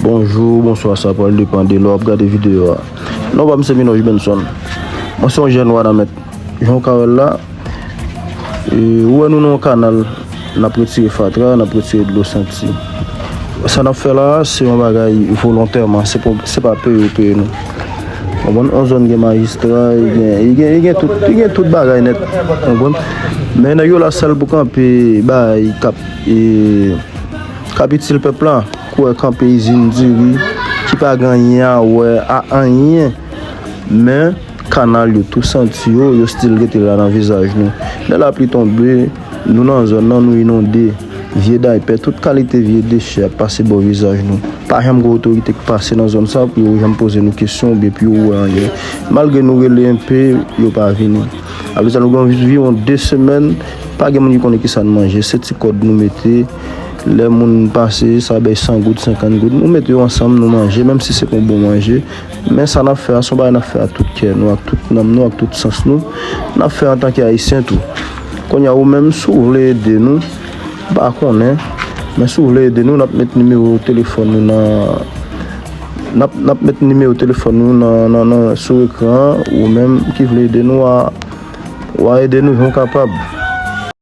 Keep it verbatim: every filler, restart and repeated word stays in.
Bonjou, bonswa, sa pral depann de lè w ap gade videyo a. Non pa m se Minòj Benson. Mwen se yon jèn Wanament. Jan w ka wè l la, e, ou wè nou nan yon kanal, n ap retire fatra, n ap retire dlo santi. Sa n ap fè la, se yon bagay volontèman, se pou, se pa peye yo peye nou. Konprann? Yon zòn gen majistra, li gen, li gen, li gen tout, li gen tout bagay nèt. Konprann? Men nèg yo la sèl pou kanpe bagay k ap, e, k ap itil pèp la. Kwè kanpe izin diri ki pa gen anyen a wè a anyen. Men kanal yo tou santi yo, yo still rete la nan vizaj nou. Lè lapli tonbe, nou nan zòn nan, nou inonde. Vye daypè, tout kalite vye dechè ap pase bò vizaj nou. Pa janm gen otorite k pase nan zòn sa pou yo janm poze nou kesyon oubyen pou yo wè anyen. Malgre nou rele enpe, yo pa vini. Apre sa, nou gen anviwon de semèn, pa gen moun ki konnen kisa n manje. Se ti kòd nou mete. Lè moun pase, sa bay san goud, senkant goud. Nou mete yo ansanm, nou manje, menm si se pa yon bon manje. Men sa n ap fè a, se yon bagay n ap fè ak tout kè nou, ak tout nanm nou, ak tout sans nou. N ap fè antanke Ayisyen tou. Kounye a, ou menm, si w vle ede nou, m pa konnen, men si w vle ede nou, n ap met nimewo telefòn nou nan, n ap, n ap met nimewo telefòn nou nan, nan, nan, sou ekran an, ou menm ki vle ede nou a, w a ede nou jan w kapab.